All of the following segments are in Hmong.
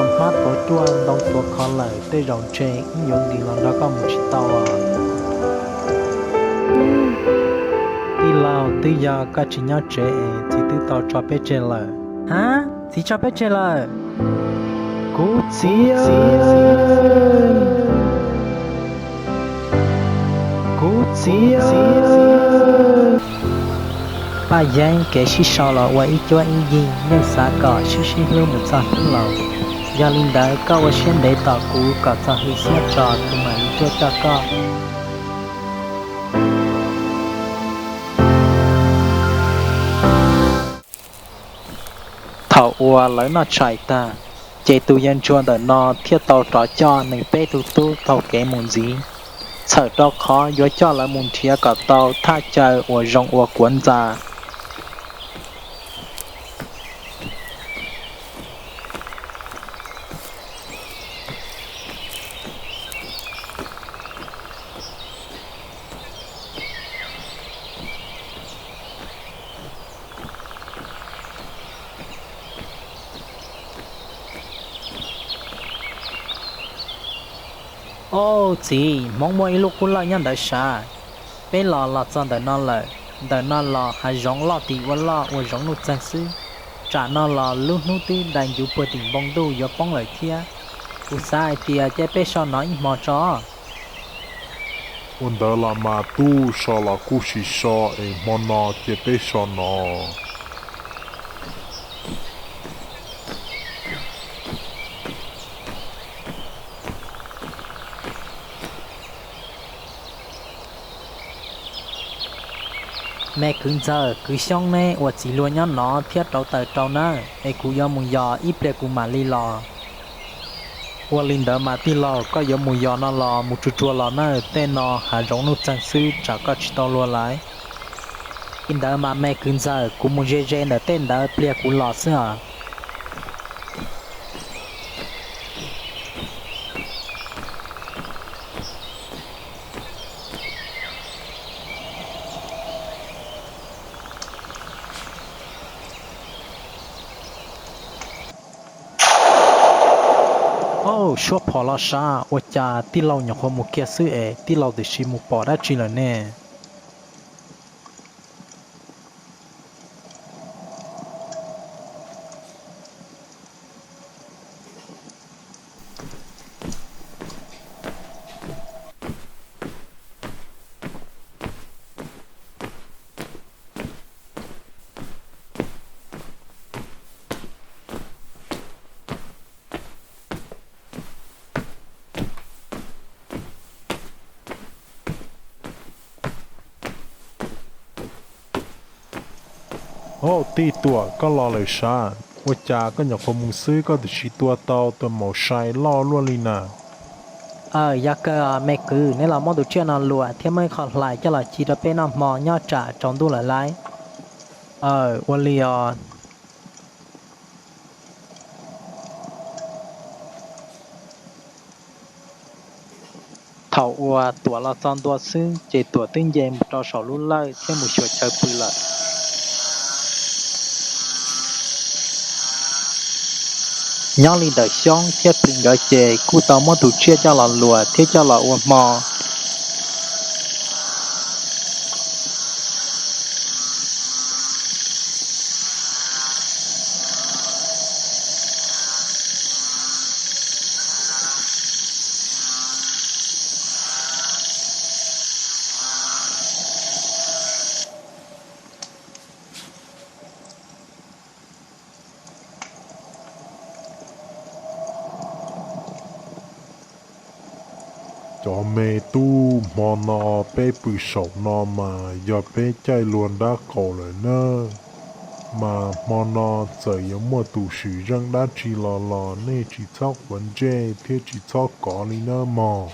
Hmab tuav cuaj, ntoo tuav kho lawm, tej zaum ntshe wb yuav nqis los nrog koj mus tsis tau os. Tij laug, twb yog koj tsis nyob tsev es txiv twb tau tso peb tseg lawm. Ha, txiv tso peb tseg lawm? Kuv txiv, kuv txiv. Paj Yeeb, kev sib sau los ua ib cuab ib yig, yeej xav kom sib sib hlub mus txog hnub laus. Yog li ntawd koj ua siab ntev tos kuv kom txog hli xiab tso kuv mam li tuaj coj koj. Thaum uas lawv noj tshais tag, ces tus yawg ntsuag ntawm no thiaj tau rov coj nws peb tug tub taug kev mus ntxiv. Txhawm rau qhov yuav coj lawv mus nrhiav kom tau thaj chaw uas zoo ua kuav ntxa. Au txiv, hmoob muaj ib lub qub lawj nyob ntawd sav. Peb los los txog ntawm no lawm, ntawm no los hav zoov loj tim ua loj ua zoov nuj txeeg xwb. Tsam no los lub hnub twb dai ncuv puag tim npoo ntuj yuav poob lawm thiab. Kuv xav hais tias cia peb so no ib hmo tso. Ua ntawd los mas tub, so los kuj sim so es hmo no cia peb so no. Me kwv ntxawm, kwv Xyoob neb ua txiv luag nyob no thiab rauv taws rau nawb, es kuv yuav mus yos ib pliag kuv mam li los. Ua li ntawd mas tij laug, koj yuav mus yos no los mus tsuag tsuag los nawb, tej no hav zoov nuj txeeg xwb tsam koj tsis tau luag lawm. Li ntawd mas me kwv ntxawm, kuv mus ze ze ntawm tej ntawd pliag kuv los xwb os. Au, suab phom los sav, ua cas tij laug nyuam qhuav mus kiag xwb es tij laug tiam sis mus pom dab tsi lawm ne? Au, tij Tuam, koj los lawm sav? Ua cas koj nyuam qhuav mus xwb koj tiam sis tua tau tus maum sai loj luaj li na? Aw, yog kawg os me kwv, neb los muab tus tsiaj no luam thiab muab ib qho hlais coj los ci rau peb noj hmo nyob tsam tsaus ntuj lawm lauj. Aw, ua li os. Thaum uas Tuam los txog ntua xwb ces Tuam twb nce mus rau saum lub lawj thiab mus xyuas chaw pw lawm. Nyob li ntawm Xyoob thiab Plis nkawd ces kuj tau muab tus tsiaj coj los luam thiab coj los ua hmo. Cov me tub, hmo no peb pw saum no mas yog peb caij luag nrab qaum lawm nawb. Mas hmo no txawm yuav muaj tus swm zeej dab tsi los los nej tsis txhob quav ntsej thiab tsis txhob kov li nawb mog.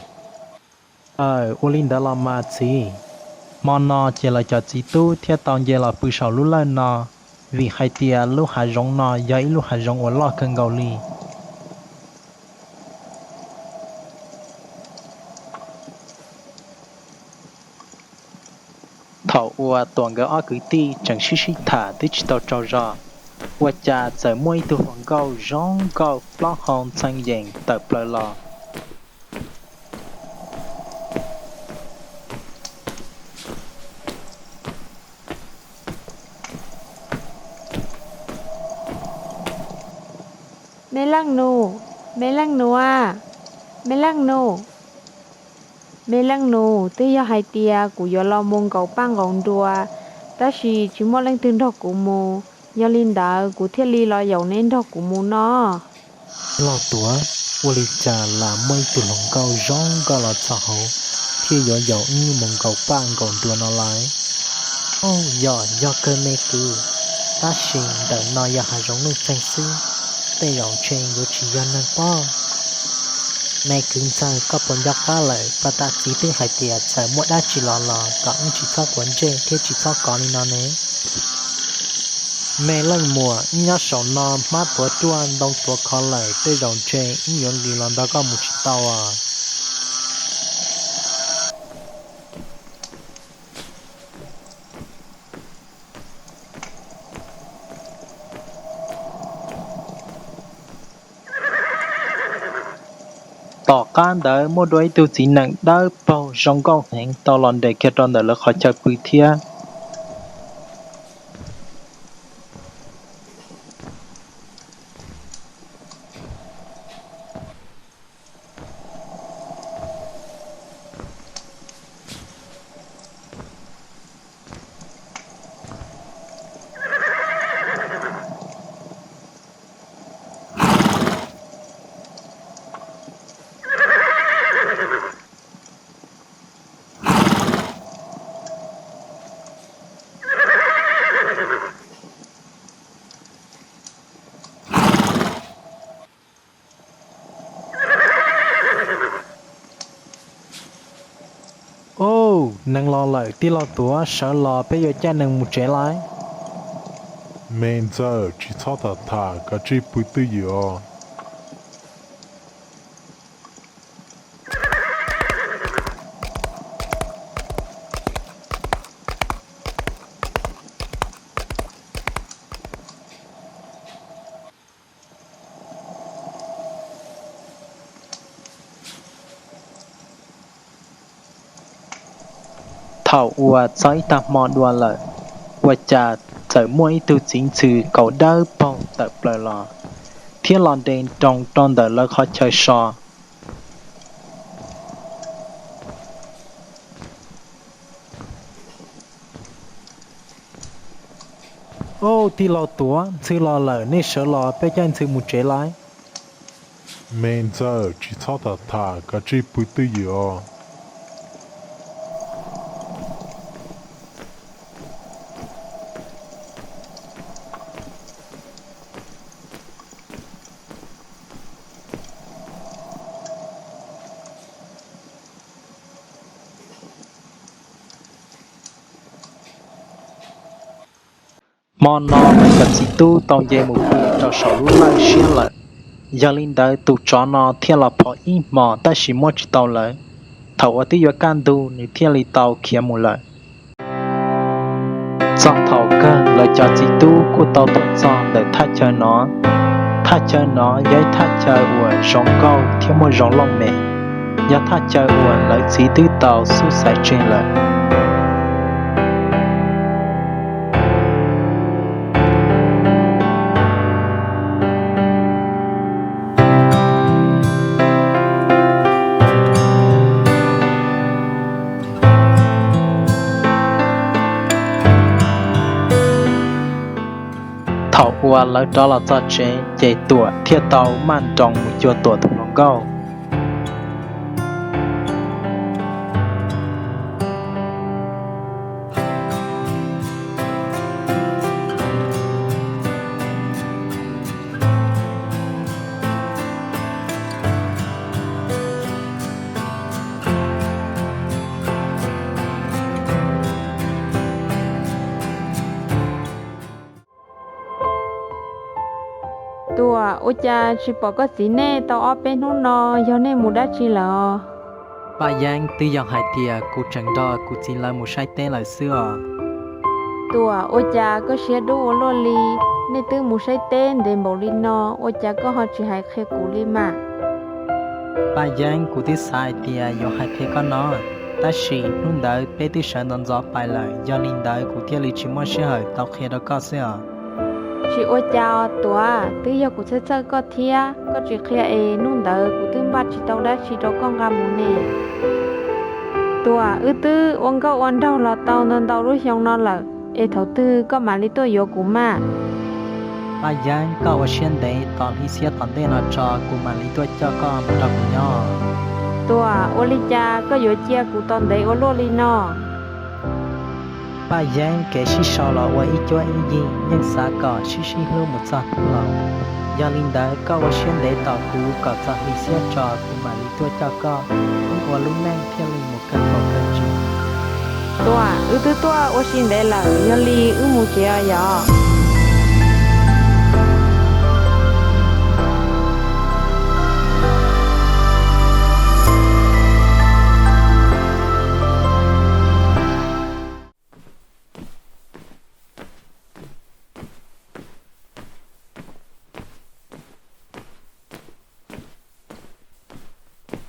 Aw, ua li ntawd los mas txiv. Hmo no ces lawv cov txiv tub thiaj tau nce los pw saum lub lawj no, vim hais tias lub hav zoov no yog ib lub hav zoov uas loj kawg nkaus li. Thaum uas Tuam nkawd ob kwv tij tseem sib sib tham twb tsis tau tsaug zog, Ua cas txawm muaj ib tug hluas nkauj zoo nkauj plaub hau ntxhee yees tawm plaws los. Me leej nus, me leej nus a, me leej nus. Me leej nus, twb yog hais tias kuv yuav los mus nkaum paj nkaum nruas, tab sis tsis muaj leej twg nrog kuv mus, yog li ntawd kuv thiaj li los yaum neb nrog kuv mus no. Tij laug Tuam, ua li cas lam muaj ib tug hluas nkauj zoo nkauj los txog hauv thiab yuav yaum wb mus nkaum paj nkaum nruas no lawm? Auj, yog, yog kawg me kwv, tab sis ntawm no yog hav zoov nuj txeeg xwb, tej zaum ntshe yuav tsis yog neeg pob. Me kwv ntxawg, koj puas nco qab lawm, paj tab txiv twb hais tias txawm muaj dab tsi los los kom wb tsis txhob quav ntsej thiab tsis txhob kov li no ne. Me leej muam, wb nyob saum no hmab tuav ruaj ntoo tuav khov lawm, tej zaum ntshe wb yuav nqis los nrog koj mus tsis tau os. Tom qab ntawd muaj dua ib tug txiv nees dawb paug zoo nkauj heev tau los nres kiag rau ntawm lawv qhov chaw pw thiab. Auj, neeg los lawm, tij laug Tuam, sawv los peb yuav caij nees mus tsev lawm. Me ntxawg, tsis txhob tham tham, kav tsij pw twj ywm os. Thaum uas txog ib tag hmo dua lawm, ua cas txawm muaj ib tug txiv ntxhw kaus dawb paug tawm plaws los, thiab los nres nroos rau ntawm lawv qhov chaw so. Auj, tij laug Tuam, ntxhw los lawm, nej sawv los peb caij ntxhw mus tsev lawm. Me ntxawg, tsis txhob tham tham, kav tsij pw twj ywm os. Hmo no lawv cov txiv tub tau nce mus pw rau saum lub lawj siab lawm, yog li ntawd tus tsov no thiaj los phov ib hmos tab sis muab tsis tau lawv. Thaum uas twb yuav kaj ntug nws thiaj li tau khiav mus lawm. Txog thaum kawg lawv cov txiv tub kuj tau tuaj txog ntawm thaj chaw no. Thaj chaw no yog ib thaj chaw uas zoo nkauj thiab muaj zoo looj mem, yog thaj chaw uas lawv txiv twb tau xub xaiv tseg lawm. Thaum uas lawv rov los txog tsev ces Tuam thiaj tau maj nroos mus cuag Tuam tus hluas nkauj. Tuam, ua cas tsis pom koj txiv nej tau ob peb hnub no, yog nej mus dab tsi lawm os? Paj Yeeb, twb yog hais tias kuv tseem nrog kuv txiv lawv mus saib teb lawm xwb os. Tuam, ua cas koj siab dub ua luaj li? Nej twb mus saib teb ntev npaum li no, ua cas koj ho tsis hais qhia kuv li mas? Paj Yeeb, kuv twb xav hais tias yuav hais qhia koj no, tab sis hnub ntawd peb twb sawv ntxov ntxov pais lawm, yog li ntawd kuv thiaj li tsis muaj sij hawm tau qhia rau koj xwb os. Tsis ua cas os Tuam, twb yog kuv txhawj txhawj koj thiab, koj tsis qhia es hnub ntawd kuv twb npaj tsis tau dab tsi rau koj nqa mus ne. Tuam, wb twb ua nkauj ua nraug los tau ntau ntau lub xyoo no lawm, es thaum twg koj mam li tuaj yuav kuv mas? Paj Yeeb, koj ua siab ntev tos hli xiab tom ntej no tso, kuv mam li tuaj coj koj mus nrog kuv nyob. Tuam, ua li cas koj yuav cia kuv tos ntev ua luaj li no? Paj Yeeb, kev sib sau los ua ib cuab ib yig, yeej xav kom sib sib hlub mus txog hnub laus. Yog li ntawd koj ua siab ntev tos kuv kom txog hli xiab tso, kuv mam li tuaj coj koj, wb ua lub neej thiaj li mus kawg nkaus kawg tsis. Tuam, wb twb tuaj ua si ntev lawm, yog li wb mus tsev os yom.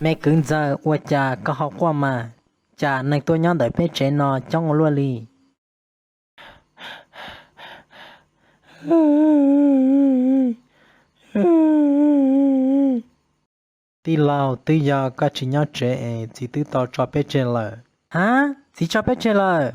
Me kwv ntxawg, ua cas koj ho quaj mas? Cas neeg tuaj nyob ntawm peb tsev no coob ua luaj li? Tij laug, twb yog koj tsis nyob tsev es txiv twb tau tso peb tseg lawm. Ha, txiv tso peb tseg lawm?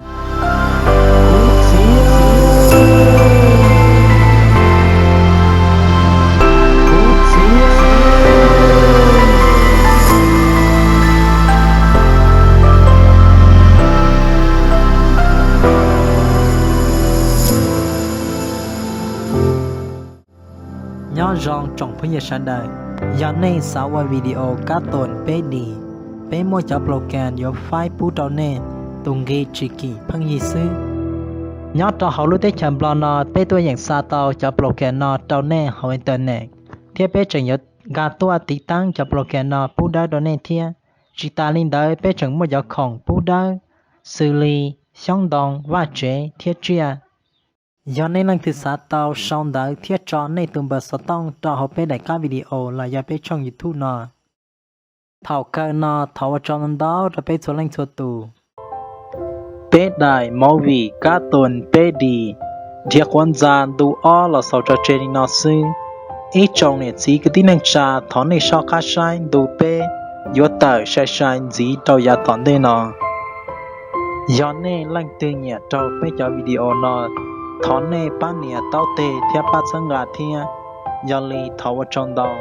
Nyob zoo tsoom phooj ywg sawv daws, yog nej xav ua video kab toom peb D, peb muaj cov program yuav faib pub rau nej, tus nqi tsis kim pheej yig xwb. Nyob rau hauv lub teb chaws Nplog no peb tuaj yeem xa tau cov program no rau nej hauv internet, thiab peb tseem yuav nqa tuaj tiv teeb cov program no pub dawb rau nej thiab. Tsis tas li ntawd peb tseem muaj cov khoom pub dawb, xws li xyoob ntoo, vaj tsev thiab tsiaj. Yog nej leej twg xav tau sau ntawv thiab tso nej tus npawb xov tooj rau hauv peb daim qab video los yog peb tshooj YouTube no. Thaum kawg no thov ua tsaug ntau ntau rau peb txhua leej txhua tus. Peb daim movie kab toom peb D, Dhia Quav Ntxa ntu ob los xaus tso tseg li no xwb. Ib tsoom niam txiv kwv tij neej tsa, thov nej sob qab saib ntu peb yuav tawm sai sai ntxiv rau yav tom ntej no. Yog nej leej twg nyiam rau peb cov video no, thov nej pab nias taub teg thiab pab txhawb nqa thiab. Yog li thov ua tsaug ntau.